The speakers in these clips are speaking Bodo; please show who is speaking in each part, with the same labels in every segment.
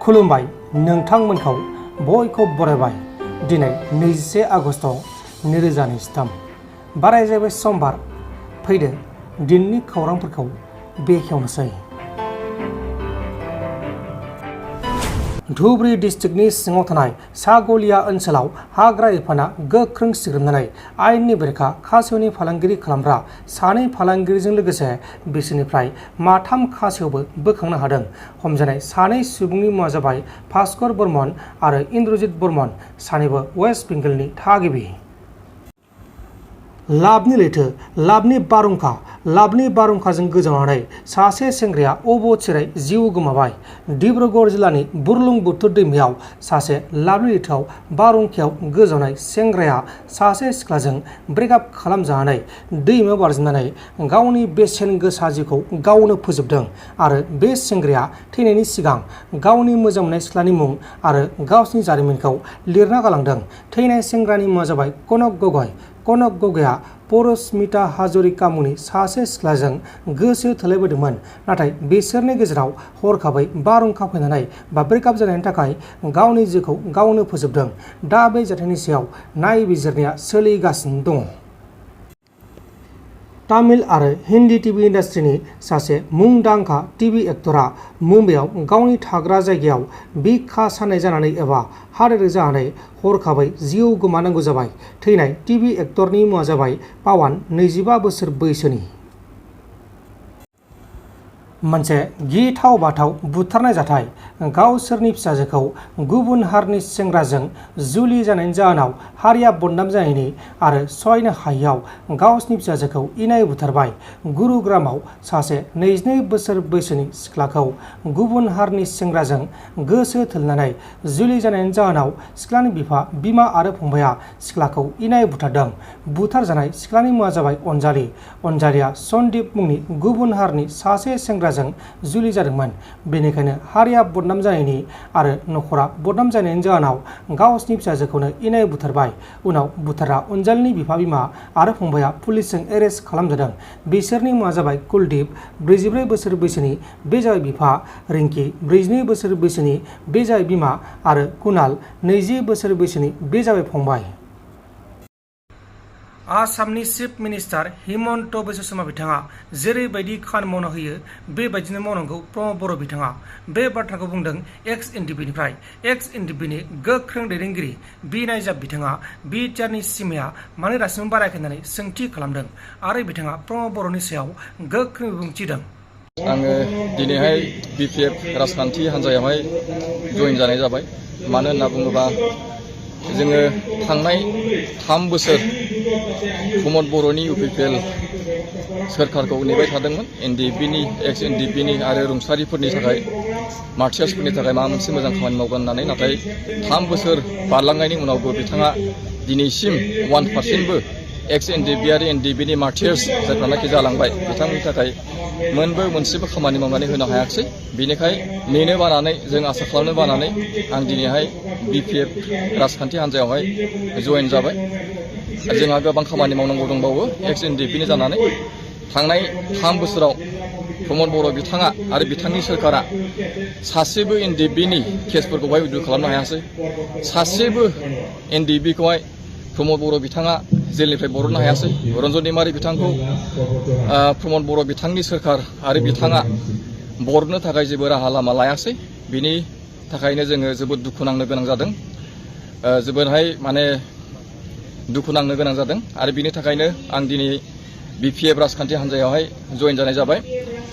Speaker 1: खुलुमबाय नोंथांमोनखौ बयखौ बरायबाय दिनै 21 आगस्ट 2023 बारायजाबाय समबार फैदो दिननि खौरांफोरखौ बेखेवनोसै। धुबुरी डिस्ट्रिक्टनि सिङाव थानाय सागलिया ओनसोलाव हाग्रा एफाना गोख्रों सिग्रोमनानै आयेननि बेरेखा खासेवनि फालांगिरि खालामग्रा सानै फालांगिरिजों लोगोसे बिसोरनिफ्राय माथाम खासेवबो बोखांनो हादों। हमजानाय सानै सुबुंनि मुङा जाबाय भास्कर बर्मन आरो इन्द्रजित बर्मन, सानैबो वेस्ट बेंगलनि थागिबि। लाबनि लैथो, लाबनि बारहुंखाजों गोजावनानै सासे सेंग्राया अबथिरायै जिउ गोमाबाय। डिब्रुगड़ जिल्लानि बुरलुंबुथुर दैमायाव सासे लाबनि लैथोआव बारहुंखायाव गोजावनाय सेंग्राया सासे सिख्लाजों ब्रेकआप खालामजानानै दैमायाव बारजुमनानै गावनि बेसेन गोसा जिउखौ गावनो फोजोबदों आरो बे सेंग्राया थैनायनि सिगां गावनि मोजां मोननाय सिख्लानि मुं आरो गावसिनि जारिमिनखौ लिरना गालांदों। थैनाय सेंग्रानि मुङा जाबाय कनक गगৈ। कनक गगैआ परस्मिता हाजरिका मुंनि सासे सिख्लाजों गोसो थोलायबोदोंमोन, नाथाय बिसोरनि गेजेराव हरखाबै बारहुंखा फैनानै ब्रेकआप जानायनि थाखाय गावनि जिउखौ गावनो फोजोबदों। दा बे जाथायनि सायाव नायबिजिरनाया सोलिगासिनो दङ। तामिल आरो हिन्दी टिभि इन्डास्ट्रिनि सासे मुंदांखा टिभि एक्टरा मुम्बाइआव गावनि थाग्रा जायगायाव बिखा सानाय जानानै एबा हार्ट एटेक जानानै हरखाबै जिउ गोमानांगौ जाबाय। थैनाय टिभि एक्टरनि मुङा जाबाय पावान, 25 बोसोर बैसोनि। मोनसे गिथाव बाथाव बुथारनाय जाथाय। गावसोरनि फिसाजोखौ गुबुन हारिनि सेंग्राजों जुलि जानायनि जाहोनाव हारिया बदनाम जानायनि आरो सहायनो हायैयाव गावसोरनि फिसाजोखौ इनाय बुथारबाय। गुरुग्रामाव सासे 22 बोसोर बैसोनि सिख्लाखौ गुबुन हारिनि सेंग्राजों गोसो थोलायनानै जुलि जानायनि जाहोनाव सिख्लानि बिमा आरो फंबायआ सिख्लाखौ इनाय बुथारदों। बुथारजानाय सिख्लानि मुङा जाबाय अनजालि। अनजालिया सन्दीप मुंनि गुबुन हारिनि सासे सेंग्रा जों जुलि जादोंमोन। बेनिखायनो हारिया बदनाम जानायनि आरो नखरा बदनाम जानायनि जाहोनाव गावसिनि फिसाजोखौनो इनाय बुथारबाय। उनाव बुथारग्रा अनजालिनि बिमा आरो फंबायआ पुलिसजों एरेस्ट खालामजादों। बिसोरनि मुङा जाबाय कुलदीप, 44 बोसोर बैसोनि, बे जाबाय बिफा, रिंकी, 42 बोसोर बैसोनि, बे जाबाय बिमा आरो कुणाल, 20 बोसोर बैसोनि, बे जाबाय फंबाय। आसामनि चिफ मिनिस्टार हिमन्त बिश्व शर्मा बिथाङा जेरैबायदि खामानि मावना होयो बेबायदिनो मावनांगौ प्रमद बर' बिथाङा बे बाथ्राखौ बुंदों एक्स एनडिपिनिफ्राय। एक्स एनडिपिनि गोख्रों दैदेनगिरि बि नायजाब बिथाङा बिटिआरनि सिमाया मानो दासिमबो बारायाखै होननानै सोंथि खालामदों आरो बिथाङा प्रमद बर'नि सायाव गोख्रों बिबुंथि होदों।
Speaker 2: आङो दिनैहाय बिपिएफ राजखान्थि हान्जायावहाय जइन जानाय जाबाय। मानो होनना बुङोबा जोङो थांनाय 3 बोसोर प्रमद बर'नि इउपिपिएल सोरखारखौ नेबाय थादोंमोन। एनडिपिनि, एक्स एनडिपिनि आरो रुंसारिफोरनि थाखाय, मार्टियार्सफोरनि थाखाय माबा मोनसे मोजां खामानि मावगोन होननानै। नाथाय 3 बोसोर बारलांनायनि उनावबो बिथाङा दिनैसिम 1%बो एक्स एनडिपि आरो एनडिपिनि मार्टियार्स जायफ्रानाखि जालांबाय बिथांमोननि थाखाय मोनसेबो खामानि मावनानै होनो हायाखिसै। बेनिखाय नेनो बानानै, जों आसा खालामनो बानानै आं दिनैहाय बिपिएफ राजखान्थि हान्जायावहाय जइन जाबाय। जोंहा गोबां खामानि मावनांगौ दंबावो एक्स एनडिपिनि जानानै। थांनाय 3 बोसोराव प्रमद बर' बिथाङा आरो बिथांनि सोरखारा सासेबो एनडिपिनि केसफोरखौहाय उइथड्र खालामनो हायासै। सासेबो एनडिपिखौहाय प्रमद बर' बिथाङा जेलनिफ्राय बरननो हायासै। रन्जन दैमारि बिथांखौ प्रमद बर' बिथांनि सोरखार आरो बिथाङा बरननो थाखाय जेबो राहा लामा लायासै। बिनि थाखायनो जोङो जोबोद दुखु नांनो गोनां जादों। जोबोरहाय दुखु नांनो गोनां जादों आरो बिनि थाखायनो आं दिनै बिपिएफ राजखान्थि हान्जायावहाय जइन जानाय जाबाय।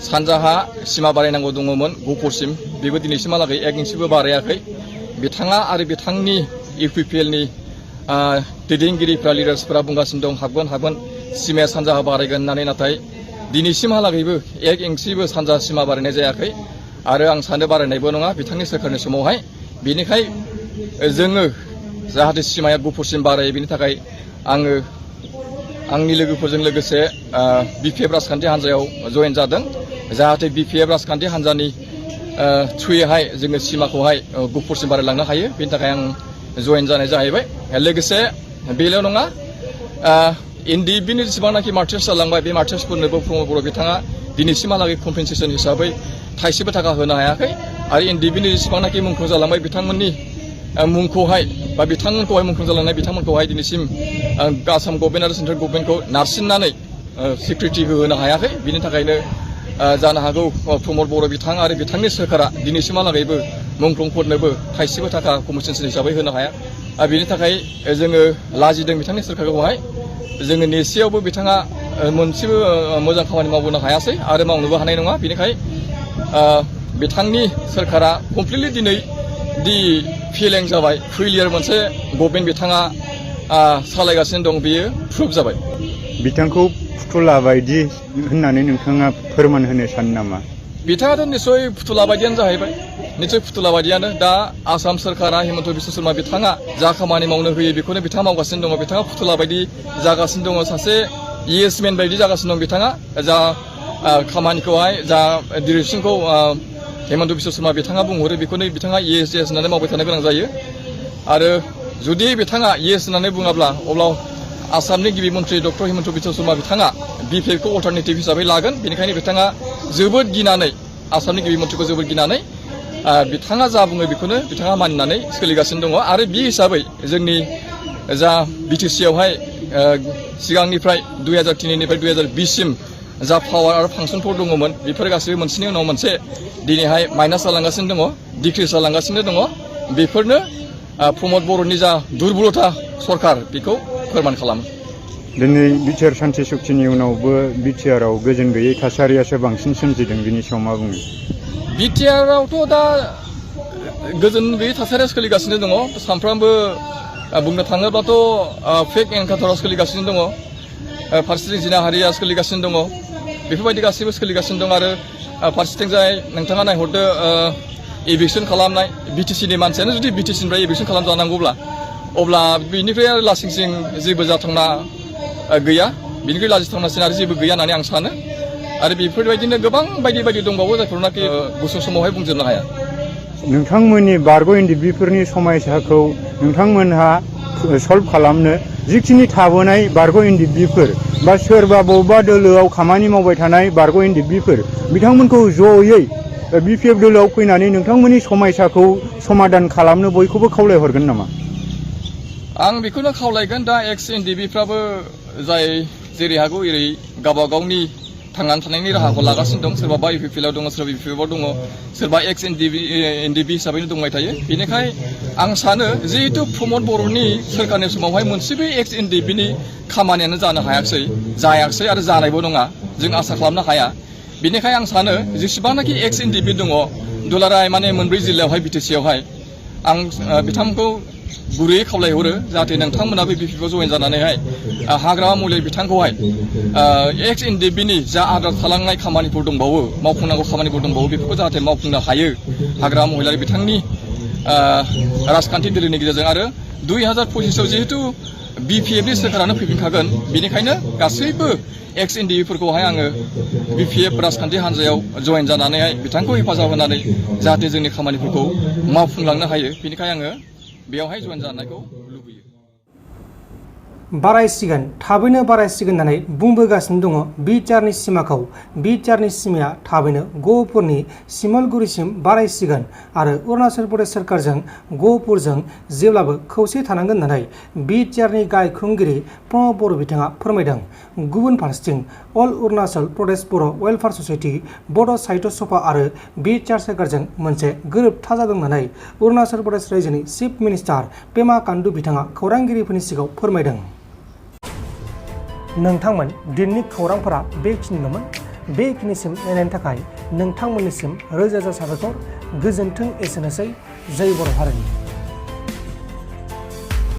Speaker 2: सानजाहा सिमा बारायनांगौ दङमोन गहपुरसिम, बेबो दिनैसिमहालागै 1 इन्सिबो बारायाखै। बिथाङा आरो बिथांनि इउपिपिएलनि दैदेनगिरिफ्रा, लिडार्सफोरा बुंगासिनो दं हाबगोन सिमाया सानजाहा बारायगोन होननानै। नाथाय दिनैसिमहालागैबो 1 इन्सिबो सानजा सिमा बारायनाय जायाखै आरो आं सानो बारायनायबो नङा बिथांनि सोरखारनि समावहाय। बेनिखाय जोङो जाहाथे सिमाया गहपुरसिम बारायो, बेनि थाखाय आङो आंनि लोगोफोरजों लोगोसे बिपिएफ राजखान्थि हान्जायाव जइन जादों। जाहाथे बिपिएफ राजखान्थि हान्जानि थ्रुयैहाय जोङो सिमाखौहाय गहपुरसिम बारायलांनो हायो, बेनि थाखाय आं जइन जानाय जाहैबाय। लोगोसे बेल' नङा, एनडिपिनि जेसेबांनाखि मार्टियार्स जालांबाय बे मार्टियार्सफोरनोबो प्रमद बर' बिथाङा दिनैसिमहालागै कम्पेनसेसन हिसाबै थाइसेबो थाखा होनो हायाखै। आरो एनडिएफबिनि जेसेबांनाखि मुंख्लं जालांबाय बिथांमोननि मुंखौहाय बा बिथांमोनखौहाय मुंख्लं जालांनाय बिथांमोनखौहाय दिनैसिम आसाम गभर्नमेन्ट आरो सेन्ट्रेल गभर्नमेन्टखौ नारसिननानै स्वीकृति होहोनो हायाखै। बिनि थाखायनो जानो हागौ प्रमद बर' बिथां आरो बिथांनि सोरखारा दिनैसिमहालागैबो मुंख्लंफोरनोबो थाइसेबो थाखा कम्पेन्सेसन हिसाबै होनो हाया। बिनि थाखाय जोङो लाजिदों बिथांनि सोरखारखौहाय। जोङो नेसेयावबो बिथाङा मोनसेबो मोजां खामानि मावबोनो हायासै आरो मावनोबो हानाय नङा। बेनिखाय बिथांनि सोरखारा कमप्लिटलि दिनै फेलें जाबाय, फेलियर मोनसे गभर्नमेन्ट बिथाङा सालायगासिनो दं, बेयो प्रुफ जाबाय।
Speaker 3: बिथांखौ फुथुला बायदि होननानै नोंथाङा फोरमान होनो सानो नामा?
Speaker 2: बिथाङाथ' निस्सय फुथुला बायदियानो जाहैबाय, निस्सय फुथुला बायदियानो। दा आसाम सोरखारा हिमन्त बिश्व शर्मा बिथाङा जा खामानि मावनो होयो बेखौनो बिथाङा मावगासिनो दङ। बिथाङा फुथुला बायदि जागासिनो दङ, सासे येसमेन बायदि जागासिनो दं। बिथाङा जा खामानिखौहाय जा डिरेक्सनखौ हिमन्त बिश्व शर्मा बिथाङा बुंहरो बेखौनो बिथाङा येस येस होननानै मावबाय थानो गोनां जायो। आरो जुदि बिथाङा येस होननानै बुङाब्ला अब्ला आसामनि गिबि मन्थ्रि डक्टर हिमन्त बिश्व शर्मा बिथाङा बिपिएफखौ अल्टारनेटिभ हिसाबै लागोन। बेनिखायनो बिथाङा जोबोद गिनानै, आसामनि गिबि मन्थ्रिखौ जोबोद गिनानै बिथाङा जा बुङो बेखौनो बिथाङा मानिनानै सोलिगासिनो दङ। आरो बे हिसाबै जोंनि जा बिटिसिआवहाय सिगांनिफ्राय 2003निफ्राय 2020सिम जा पावार आरो फांसनफोर दङमोन बेफोर गासैबो मोनसेनि उनाव मोनसे दिनैहाय माइनास जालांगासिनो दङ, डिक्रिस जालांगासिनो दङ। बेफोरनो प्रमद बर'नि जा दुरबलथा सरखार बेखौ फोरमान खालामो।
Speaker 3: दिनै बिटिआर सान्थि सुक्तिनि उनावबो बिटिआरआव गोजोन गैयै थासारियासो बांसिन सोमजिदों, बिनि सायाव मा बुङो?
Speaker 2: बिटिआरआवथ' दा गोजोन गैयै थासारिया सोलिगासिनो दङ। सानफ्रामबो बुंनो थाङोब्लाथ' फेक एनकाउन्टारा सोलिगासिनो दङ, फारसेथिं जिनाहारिया सोलिगासिनो दङ, बेफोरबायदि गासैबो सोलिगासिनो दं। आरो फारसेथिंजाय नोंथाङा नायहरदो एभिक्सन खालामनाय, बिटिसिनि मानसियानो जुदि बिटिसिनिफ्राय एभिक्सन खालामजानांगौब्ला अब्ला बेनिफ्राय आरो लासिंसिं जेबो जाथावना गैया, बेनिफ्राय लाजिथावनासिन आरो जेबो गैया होननानै आं सानो। आरो बेफोरबायदिनो गोबां बायदि बायदि दंबावो जायफोरनाखि गुसुं समावहाय बुंजोबनो हाया।
Speaker 3: नोंथांमोननि बारग' एनडिएफबिफोरनि समस्याखौ नोंथांमोनहा सल्भ खालामनो जिखिनि थाबोनाय बारग' एनडिएफबिफोर बा सोरबा बबेबा दोलोआव खामानि मावबाय थानाय बारग' एनडिएफबिफोर बिथांमोनखौ जयै बिपिएफ दोलोआव फैनानै नोंथांमोननि समस्याखौ समाधान खालामनो बयखौबो खावलायहरगोन नामा?
Speaker 2: आं बेखौनो खावलायगोन, दा एक्स एनडिएफबिफ्राबो जाय जेरै हागौ एरै गावबा गावनि थांनानै थानायनि राहाखौ लागासिनो दं। सोरबा इउपिपिएलआव दङ, सोरबा बिपिएफआव दङ, सोरबा एक्स एनडिएफबि हिसाबैनो दंबाय थायो। बेनिखायनो आं सानो जिहेतु प्रमद बर'नि सोरखारनि समावहाय मोनसेबो एक्स एनडिएफबिनि खामानियानो जानो हायाखै, जायाखै आरो जानायबो नङा, जों आसा खालामनो हाया। बेनिखायनो आं सानो जेसेबांनाखि एक्स एनडिएफबि दङ दुलाराय माने मोनब्रै जिल्लायावहाय बिटिसिआवहाय, आं बिथांमोनखौ गुरैयै खावलायहरो जाहाथे नोंथांमोनाबो बिपिएफआव जयेन जानानैहाय हाग्रामा महिलारि बिथांखौहाय एक्स एनडिएफबिनि जा आद्रा थालांनाय खामानिफोर दंबावो, मावफुंनांगौ खामानिफोर दंबावो, बेफोरखौ जाहाथे मावफुंनो हायो हाग्रामा महिलारि बिथांनि राजखान्थि दोलोनि गेजेरजों। आरो 2025आव जिहेतु बिपिएफनि सोरखारानो फैफिनखागोन, बेनिखायनो गासैबो एक्स एनडिएफबिफोरखौहाय आङो बिपिएफ राजखान्थि हान्जायाव जयेन जानानैहाय बिथांखौ हेफाजाब होनानै जाहाथे जोंनि खामानिफोरखौ मावफुंलांनो हायो, बेनिखायनो आङो बेयावहाय जयेन जानायखौ लुबैयो।
Speaker 1: बारायसिगोन, थाबैनो बारायसिगोन होननानै बुंबोगासिनो दङ बिटिआरनि सिमाखौ। बिटिआरनि सिमाया थाबैनो गहपुरनि सिमलगुरिसिम बारायसिगोन आरो अरुणाचल प्रदेश सोरखारजों गहपुरजों जेब्लाबो खौसे थानांगोन होननानै बिटिआरनि गाहाय खुंगिरि प्रमद बर' बिथाङा फोरमायदों। गुबुन फारसेथिं अल अरुणाचल प्रदेश बर' वेलफेयार ससाइटि, बड' साहित्य सभा आरो बिटिआर सोरखारजों मोनसे गोरोबथा जादों होननानै अरुणाचल प्रदेश रायजोनि चिफ मिनिस्टार पेमा खांडु बिथाङा खौरांगिरिफोरनि सिगाङाव फोरमायदों। नोंथांमोन दिनैनि खौरांफोरा बेखिनिल'मोन। बेखिनिसिम नायनायनि थाखाय नोंथांमोननिसिम रोजा रोजा साबायखर। गोजोन्थों, एसेनोसै। जय बर' हारिनि।